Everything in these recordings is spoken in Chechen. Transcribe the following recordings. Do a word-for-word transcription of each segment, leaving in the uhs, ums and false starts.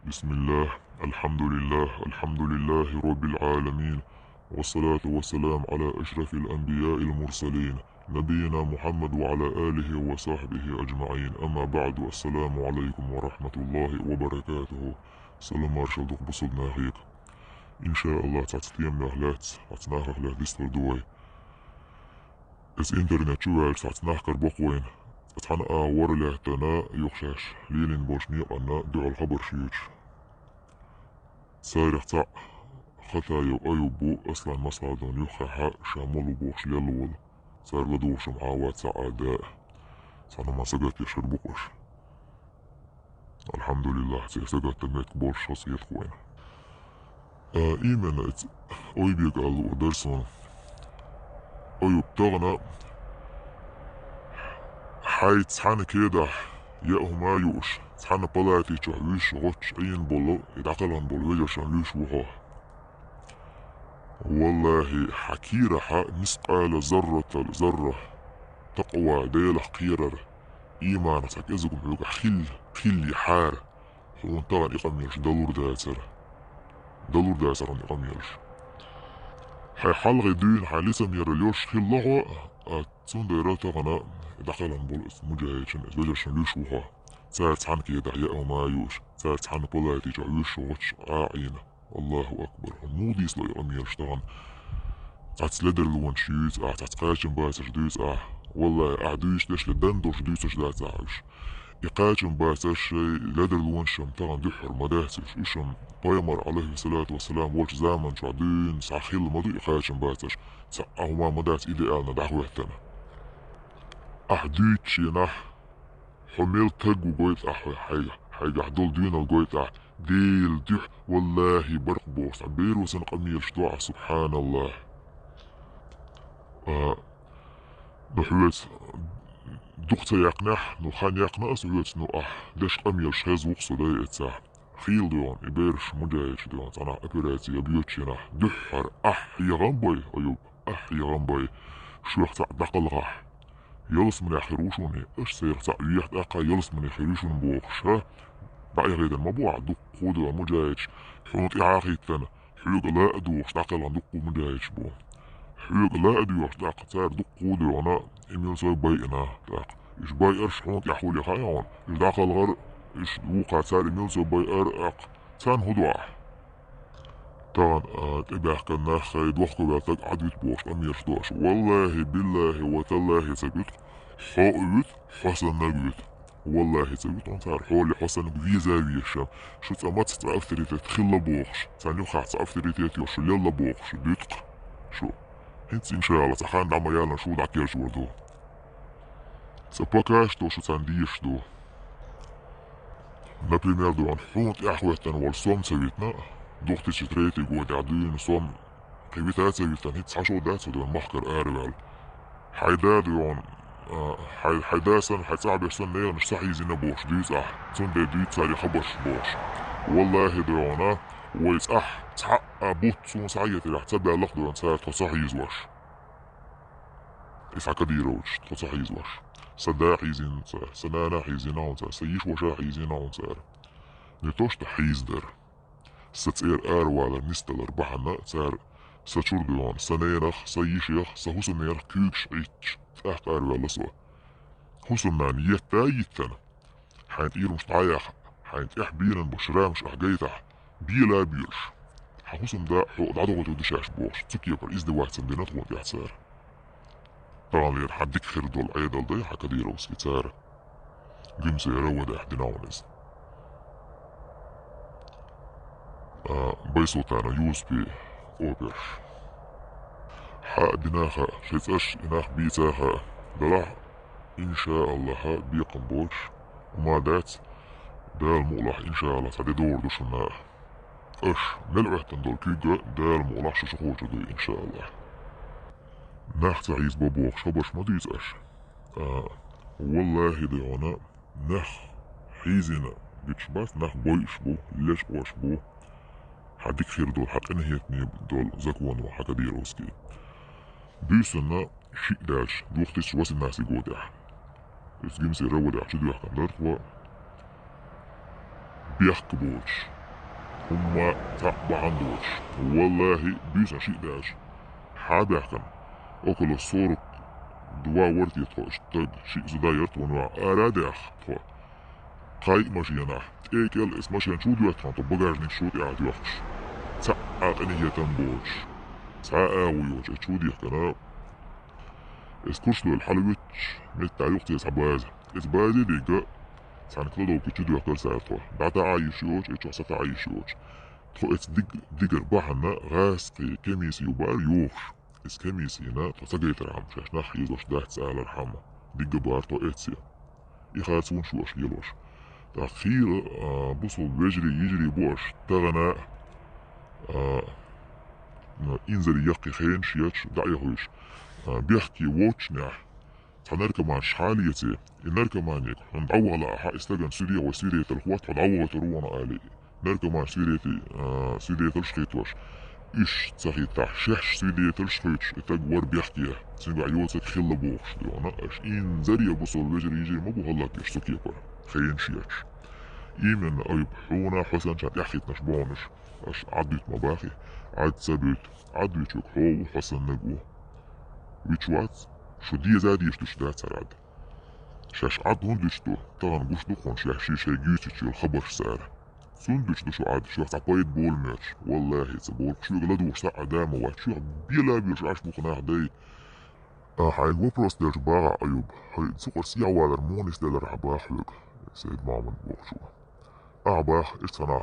بسم الله، الحمد لله، الحمد لله رب العالمين، والصلاة والسلام على أشرف الأنبياء المرسلين، نبينا محمد وعلى آله وصحبه أجمعين. أما بعد، السلام عليكم ورحمة الله وبركاته. Салам-маршалла ду хьуна, бусалба нах. Иншааллах, цхьацца темах лаьцна, цхьацца нахах лаьцна дистхир ду вай. Из интернет чу ваьлча, цхьацца нах карабо-кх вайна, цхьана агӀор лаьттана, юха шаьш лелийна болчу некъанна дуьхьал хабарш юьйцуш. Царах цхьаъ Хатаев Аюб ву, Аслан Масхадовна юххехь ша молу бохуш лелла волу. Цара ладугӀуш-м хьан вац цхьа а да. Цхьана хӀуманна сагатдеш хир бу-кх уьш. Алхьамдулиллах, церан сагатдан меттиг болуш хазахета-кх вайна. А, именно, эц-, Ойбек ала луур дара суна. Ойб, тахана хьайн цхьана кедахь яа хӀума а юуш, цхьана палати чохь вуьйш гӀоттуш Ӏийна болу, и дӀакхелхина болу вежаршна вуьйш ву хьо. Валлахьи, хьан кийрахь мискъала зарратал зарра такъва, Делах кхерар, ийманах цхьа кӀезиг-м хьоьгахь хилла, хилла хьара, хьуна тахана и къамелаш далур дацара. Далур дацара хьуна и къамелаш. Хьайн хьалхе дуьйна хьайн лицемералла йолуш хилла хьо, а цундела тахана дӀакхелхина болу муджахӀидашна, вежаршна вуьйш ву хьо. Цара цхьана кедахь яа хӀума а юуш, цара цхьана палати чохь вуьйш гӀоттуш Ӏа а Ӏийна. Аллаху акбар! Хьуна муха дийцало и къамелаш тахана? Цхьацца ледарлонаш юьйцу ахь, цхьацца кхачам бацарш дуьйцу ахь. Валлахьи, ахь дуьйцуш дерш ледарлонаш дуьйцуш дац ахь уьш. И кхачам бацарш, шайн ледарлонаш-м тахана дуьххьара ма дац уьш. Уьш-м пайхамар, Ӏалайхиссалату вассалам, волчу заманчохь дуьйна схьа хилла ма ду и кхачам бацарш. Цхьа а хӀума ма дац идеална дӀахӀоьттина. Ахь дуьйцучу хенахь, хьо мел таг ву гойту ахь, хьайга, хьайгахь долу доьналла гойту ахь, Делан дуьхьа, валлахьи, баркъ бохуш, цхьа беро санна къамелаш до ахь, субханаллах. А, ну, хьоьца дукха ца яьккхинехь, ну, хан яьккхина аса хьоьца, ну, ахь деш къамелаш хезна ву-кх со, дай эцахь. Хийла дуьйна, и бераш муджахӀидаш дуьйна, цхьана операци йоьдучу хенахь, дуьххьара ахь хьехам бой, Аюб, ахь хьехам бой, шух цхьаъ дӀакхалхахь. Ялсаманехь хир ву шуна, аша царах цхьаъ вехьа тӀаккха ялсаманехь хир ву шуна бохуш, ша дӀа а хетар ма бу ахь, дуккха а дуьйна муджахӀидаш хьуна тӀаьхьа а хӀиттина, хьоьга ла а дохуш дӀакхелхина дуккха а муджахӀидаш бу. Хьоьга ла а доьхуш тӀаккха цара дуккха а дуьйна и милцой байина тӀаккха. Уьш байарш хьуна тӀаьхьа хуьлий хаьий хьуна? Уьш дӀакхалхар, уьш вукхара цара и милцой байар, тӀаккха царна хӀун до ахь? Тахана, а, тӀебаьхкина нах хьайн дохко ваьлла стаг Ӏад вуьту бохуш къамелаш до аша. Валлахьи, биллахьи ва таллахьи ца вуьту, хьо а вуьту, хьо саннаг а вуьту. Валлахьи, ца вуьту хьуна цара хьоле хьо саннаг веза а везаш. Шу цкъа мацца цкъа авторитет хилла бохуш, царна юххехь цхьа авторитет йолуш шу лелла бохуш, дуьту-кх шу. ХӀинца, иншааллах, цхьа хан дӀа ма яьллина, шу дӀакхерчор ду. Цкъа пока что шу царна дезаш ду. Например, дуьйна, хьуна тӀаьхьахӀоьттина волу сом ца витина, две тысячи третий годехь дуьйна сом кхин вита а ца витина, хӀинца цхьа шо дац хьо дуьйна махкара араваьлла. Хьайн да дуьйна, а, хьайн, хьайн да санна, хьайн цӀахь берш санна, ненанаш схьахьийзийна бохуш дуьйцу ахь, цундела дуьйцу царех хабарш бохуш. Валлахьи, дуьйна, вай цӀахь цхьа а бутт суна схьаэцарехь ца баьлла-кх дуьйна цара тхо схьахьийзош. И цхьа Кадыровчаш тхо схьахьийзош. Сан да хьийзийна цара, сан нана хьийзийна хьуна цара, сан йиша-ваша хьийзийна хьуна цара. Не то что хьийзадар. Сан цӀера аравалар нисдалар бахьана цара сан чуьра дуьйна, сан ненах, сан йишех, сан хӀусамненах куьйгаш Ӏитташ, тӀаккха араваьлла со. ХӀусамнана етта а йиттина, хьайн тӀийрумаш дӀа а яьхна, хьайна тӀехь бийран бу шрамаш ахь гайтахь, бела а боьлуш, хьан хӀусамда хьо дӀадохуьйтур ду шаьш бохуш, цу кепара издеваться дина тхуна тӀехь цара. Таханлера хьан дика хир долу Ӏедал дай хьан Кадыровский цара. Гуьмсера вадехь дина хьуна иза. А, Байсултанов Юсупи оперш. Хьан а дина хаьа, шайн цӀарш и нах бийца хаьа. Делахь, иншааллахьа, бекхам боцуш, хӀума дац, Дала мукъалахь, иншааллахь, цхьа де догӀур ду шуна. Аша мел Ӏоьттина долу куьг а Дала мукъалахь шу шахочур ду, иншааллахь. Нах ца хьийзабо бохуш хабарш ма дуьйцу аша. А, валлахьи, дуьйна, нах хьийзийна буьтуш бац, нах бойуш бу, лечкъош бу. Хьан дика хир долу, хьан къинхетаме долу закон ву хьан Кадыровский. Буьйсанна шиъ даьлча, две тысячи восемнадцатый годехь. Иза Гуьмсера вадехь чудоьхкина дара тхо. бехк боцуш, хӀумма цхьаъ бахьана доцуш, валлахӀи, буьйсанна шиъ даьлча, хьа а баьхкина, около сорок два вара те тхо, иштта стаг, шиъ зуда яра тхуна юкъахь, ара а даьхна тхо. Кхайкха машенахь, тӀекӀел эс машен чу доьттина тхо багажник чу тӀе а доьхкуш. Цхьа а къинхетам боцуш, цхьа а агӀо йоцуш, эс чу дехкина, эс курс лойла хьалавуьттуш, метта юкъа цхьа база. Эс базе дигга, цхьана кладовка чу доьхкира цара тхо. ДӀатаӀа йиш йоцуш, эс чохь сатаӀа йиш йоцуш. Тхо эца диг-, дигар бахьана гӀазкхий комисси ю бара йохуш. Эца комиссина тхо ца гайтархьама, шаьш нах хьийзош дац алархьама, дигга бара тхо эца. И харц ву шуьш лелош. ТӀаккха хийла, а, бусалба вежарий, йижарий бу аша тахана, а, ну, инзаре яккхий хенаш еш, дӀа а яхуьйш, а, бехке воцучунехь, цхьа наркоманаш хьалаэций, и наркоманиг хьуна дӀаваха лаахь, и стагана суьде вай свидетель хӀотта, хьо дӀавахийтар ву хьуна алий. Наркоман свидетель, а, свидетельш хӀиттош. Уьш ца хӀиттахь, шаьш свидетельш хӀуьттуш, и стаг вара бехке, цуьнгахь йоцург хилла бохуш дуьйна. Аша инзаре бусалба вежарий, йижарий ма бу хӀаллакдеш цу кепара, хенаш еш. Именно, Аюб, хьуна, хьо санначарна тӀаьхьахӀиттинарш бу хьуна уьш. Аша Ӏад дуьту ма бахий, Ӏад ца буьту, Ӏад вуьтург хьо ву, хьо саннарг ву. Вуьтуш вац, шу деза а дезаш дуьтуш дац хӀара Ӏад. Шаьш Ӏад хӀунда дуьтуш ду, тахана гуш ду хьуна шаьш шайга юьйцуш йолу хабарш цара. Цунна дуьтуш ду шу Ӏад, шух цхьа пайда болу моьттуш. ВаллахӀи, ца болу, шуьга ладугӀуш цхьа а да ма вац, шуьх бела а боьлуш Ӏаш бу нах дай. А, хьайга вопрос делча бахахь, Аюб, хьай цу къара сехьавалар муха нисделира ахь баха хьоьга, Сайд-Мохьмад бохучо. Ахь баха, иштта цхьана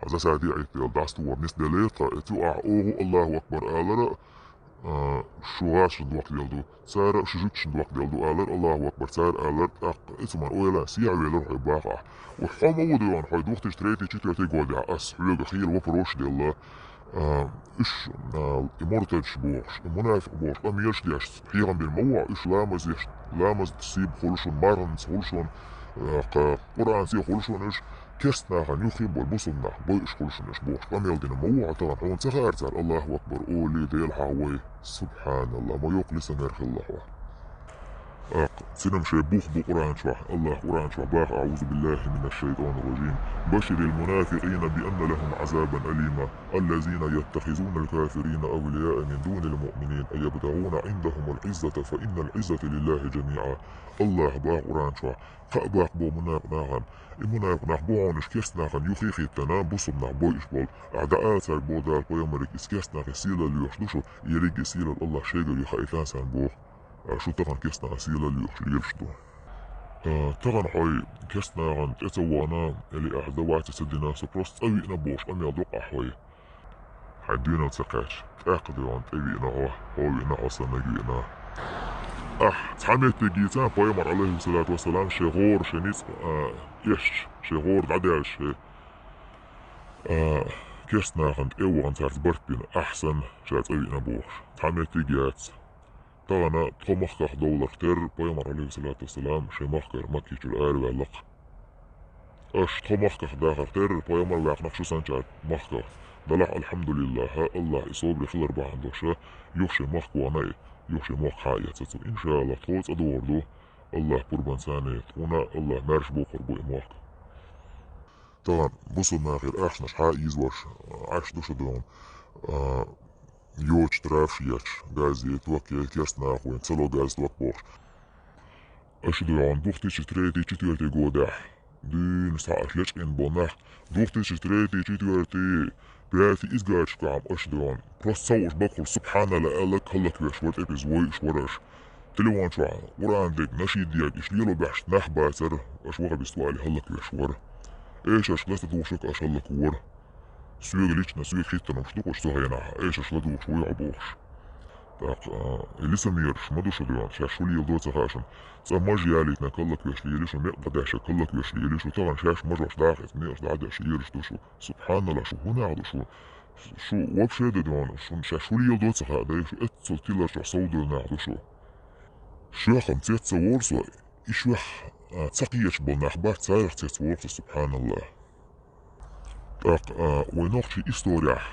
хьан засаде а Ӏиттелла, дӀасатухур нисделира тхан, и цу ахь оха АллахӀу акбар алара, а, шу гӀазашна дохделла ду, цара шу жуьгташна дохделла ду алара, АллахӀу акбар, цара алара, тӀаккха и цу мара ойла сехьавелира хьо баха ахь. Ва хьо ма ву дуьйна, хьо две тысячи третий, четвёртый годехь ас хьоьга хийла вопрос делла, а, уьш, а, и муртадаш бохуш, и мунафикъ бохуш, къамелаш деш, хьехам бина ма ву, уьш ламаз еш, ламаз сийба хуьлу шуна, марханца хуьлу шуна, а, кха, Къуръанца хуьлу шуна уьш, керста нахана юххе а болу бусалба нах бойуш хуьлу шуна уьш бохуш, къамел дина ма ву хьо тахана, хьуна ца хаьара цара АллахӀу акбар олий, Дела хьахо вай, субхьаналлахӀ, ма йоккха лицемер хилла хьо. ТӀаккха цуьнан шайн бух бу Къуръан чохь, АллахӀа Къуръан чохь баха: أعوذ بالله من الشيطان الرجيم. بشر المنافقين بأن لهم عذابا أليما. الذين يتخذون الكافرين أولياء من دون المؤمنين أيبتغون عندهم العزة فإن العزة لله جميعا. АллахӀа баха Къуръан чохь, кхаъ баккха боху мунафикъ нахана. И мунафикъ нах бу хьуна уьш керста нахана юххе а хӀиттина, бусалба нах бойуш болу. Ахь дӀаала цаьрга боху Дала пайхамарга, иза керста нахе сийлалла лоьхуш ду шу, ерриг а сийлалла АллахӀа шайга юьйхина а итан сан боху. А шу тахана керста нахе сийлалла лоьхуш лелаш ду. А, тахана хьо керста нахана тӀе ца вахана, или ахь за вац ца дина, со просто цӀа виъна бохуш къамел доккху ахь хьо. Хьайн доьналла ца кхаьчча, тӀаккха дуьйна тӀе виъна хьо, хьо виъна, хьо саннарг виъна. Ахь цхьа меттиг йийцахь, пайхамар, Ӏалайхи салату вассалам, шен гӀора, шен ницкъ, а, эшча, шен гӀора дӀадаьлча, шен, а, керста нахана тӀе а вахана цаьрца барт бина, ахь санна, ша цӀа виъна бохуш. Цхьа меттиг яц. Тахана тхо махках довларх терра, пайхамар, Ӏалайхи салату вассалам, шен махкара Маккичуьра араваьлла-кх. Аша тхо махках дахарх терра, пайхамар ваьккхина-кх шу санначара махках. Делахь, алхьамдулиллахӀ, АллахӀа и собаре хилар бахьана долуш, юха шен махка вахана и, юха шен мохк хьа а эцна цо. ИншаАллахӀ, тхо а цӀа догӀур ду, АллахӀа пурбанца, тхуна АллахӀа маьрша бохур бу и мохк. Тахана бусалба нахера ахчанаш хьа а ийзош, Ӏаш ду шу дуьйна, а, йочу трафаш еш, газ е, ток е, керста нахана вайн ца ло газ, ток бохуш. Аша дуьйна две тысячи третий, четвёртый годехь дуьйна схьа аша лечкъина болу нах, две тысячи третий, четвёртый, пятый, иза гачу кхаьхьа аша дуьйна. Просто ца хууш баккхуш, субхьаналла аьлла, хӀаллаквеш вара, тӀепиза войуш вара аша. Телефон чохь Къуръан дерг, нашид дерг, иштта лело баьхьаш нах бацара, аша вахабист ву аьлла хӀаллаквеш вара. Эшаршка лаца духуш аша хӀаллаквора. Соьга лично, соьга хӀиттина хӀумнаш ду-кх уьш цу хенахь, эшаршка ладугӀуш вуй хьо бохуш. ТӀаккха, а, и лицемераш ма ду шу дуьйна, шаьш шу леладо ца хаьа шуна. ЦӀа маж ялийтина хӀаллаквеш лели шу, мекъа дӀадешшина хӀаллаквеш лели шу, тахана шаьш мажош дахьа эца, мекъаш дӀадешшина ераш ду шу. СубхьаналлахӀ, шу хӀун нах ду шу? Шу вообще ду дуьйна, шуна шаьш шу леладо ца хаьа дай, шу эццул тилар чохь совдевлла нах ду шу. Шоьхам цец ца вора со, и шоьх, а, ца кхеташ болу нах бац, царах цец вора со, субхьаналлахӀ. ТӀаккха, а, вайн нохчийн историяхь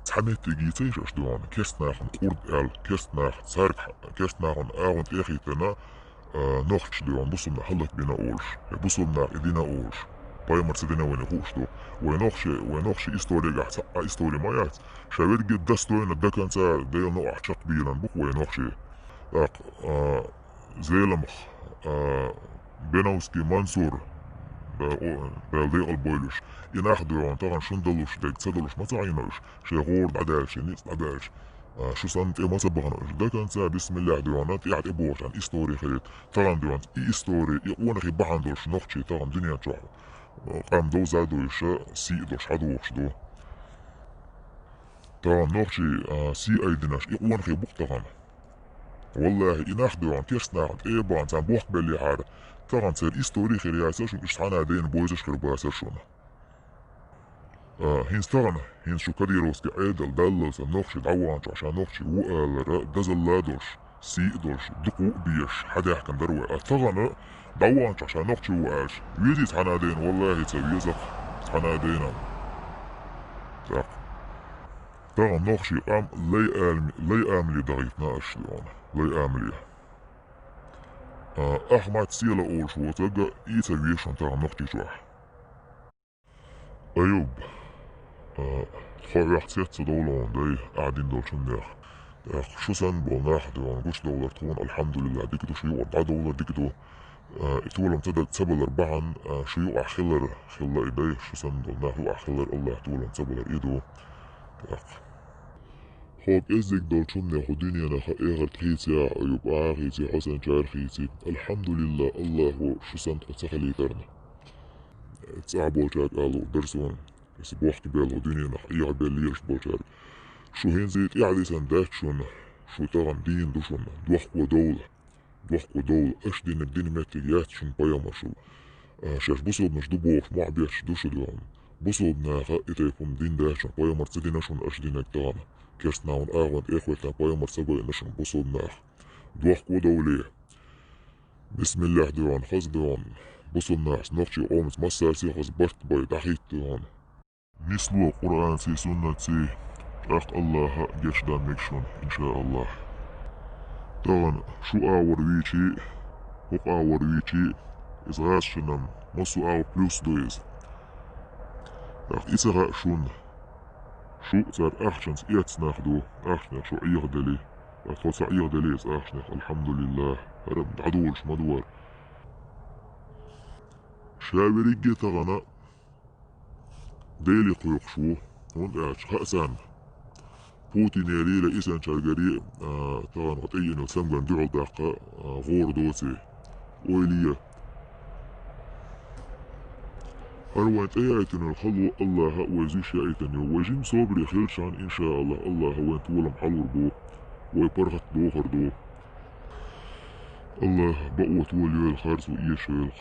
цхьа меттиг йийцийша аша дуьйна, керста нахана къурд аьлла, керста нах цаьрга, керста нахана агӀонна тӀе а хӀиттина, а, нохчий дуьйна бусалба нах хӀаллакбина олуш, бусалба нах и дина олуш. Пайхамар ца дина вайна хууш ду. Вай нохчий, вай нохчий историгахь цхьа а истори ма яц. Ша верриге достойно до конца Делан новкъахь чекхбийлина бу-кх вай нохчий. ТӀаккха, а, Зеламха, а, Беновский Мансур, да, о, Дала декъал бойла уьш. И нах дуьйхьун тахана шун далуш дерг ца далуш ма ца Ӏийна уьш. Шайн гӀора дӀадаьлча, шайн ницкъ дӀабаьлча, а, шу санна тӀе ма ца бахана уьш. До конца, бисмиллахӀ дуьйхьун, тӀехь тӀебогӀучарна истори хилийта. Тахана дуьйхьун, и истори, и къонахий бахьана долуш нохчий тахана дуьнен чохь, а, къам довза а довзуш, сий а долуш хьадогӀуш ду. Тахана нохчий, а, сий айдинарш, и къонахий бу-кх тахана. ВаллахӀи, и нах дуьйхьун, керста нахана тӀе а бахана, царна бохк беллехьара, тахана церан истори хир яцара шуна, уьш цхьана а дайна бовзаш хир бацара шуна. А, хӀинца тахана, хӀинца шу Кадыровский Ӏедал даллалца нохчий дӀаваханчохь ша нохчий ву алара, дозалла а долуш, сий а долуш, дукха ву а безаш, хьадаьхкина дара вай. А тахана дӀаваханчохь ша нохчий ву аьлча, везий цхьана а дайна, валлахӀи, ца веза-кх цхьана а дайна. ТӀаккха тахана нохчий къам лай аламе, лай амале дахийтина аша дуьйхьун, лай амале. А, Ахьмад Села олуш воцург а ийца веза шуна тахана Нохчийчохь. Аюб, а, тхо хьох цец ца довла хьуна, дай, ахь дина долчу хӀуманех. ТӀаккха шу санна болу нах дуьйхьун гучудовлар тхуна, алхьамдулиллахӀ, дика ду, шу юкъара дӀадовлар дика ду. А, и толам ца дан ца балар бахьана, а, шу юкъахь хилар, хилла и дай, шу санна болу нах юкъахь хилар, АллахӀа толам ца балар и ду. ТӀаккха хьо кӀеззиг долчу хӀуманех хӀу дуьненах а, эхарт хийцаяхь, Аюб, ахьа а хийций, хьо санчара а хийций. АлхьамдулиллахӀ, АллахӀа шу санна тхо ца хилийтарна. ЦӀахь болчаьрга ала луур дара суна, аса бохк белла хӀу дуьненах Ӏехабелла лелаш болчаьрга. Шу хӀинца и тӀаьхьа дисина дац шуна, шу тахана дийна ду шуна, дохко довла. Дохко довла, аша динарг дина меттиг яц шуна пайхамар шу. А, шаьш бусалбанаш ду бохуш, мохь бетташ ду шу дуьхьал. Бусалба наха и тайпа хӀума дина дац шуна, пайхамар ца дина шуна аша динарг тахана. Керста нахана агӀонна тӀе а хӀоьттина, пайхамар ца байина шуна бусалба наха. Дохко довлий. Бисмиллахь дуьхьал, хаза дуьхьал. Бусалба нахаца, нохчийн къомаца массаьрца а хаза барт бай, дӀахӀитта дуьхьал. Нисло Къуръанций, суннатций, тӀаккха АллахӀа гечдан мега шуна, иншааллахӀ. Тахана шу агӀор вийчий, хӀокху агӀор вийчий, иза гӀазкхашна массо а агӀор плюс ду иза. ТӀаккха и ца хаьа шуна, шу цара ахчанца эцна нах ду, ахчанех шу Ӏехадели, ткъа тхо ца Ӏехадели иза ахчанех, алхьамдулиллахӀ, хӀара дӀадолуш ма ду хӀара. Ша верриге тахана Деле кхойкхуш ву, хӀунда аьлча хаьа царна. Путинерий а, исанчаьргарий а, а, тахана тӀееана йолу цамгарна дуьхьал даккха, а, гӀора доций. Ойла е. ХӀара вайн тӀеяйтина йолу хало АллахӀа вайна зуьйш яийтина ю. Вай жима собаре хилчахьана, иншааллахӀ, АллахӀа вайн толам хьалур бу. Вай паргӀат дохур ду. АллахӀа бакъо толайойла, харцо эшайойла.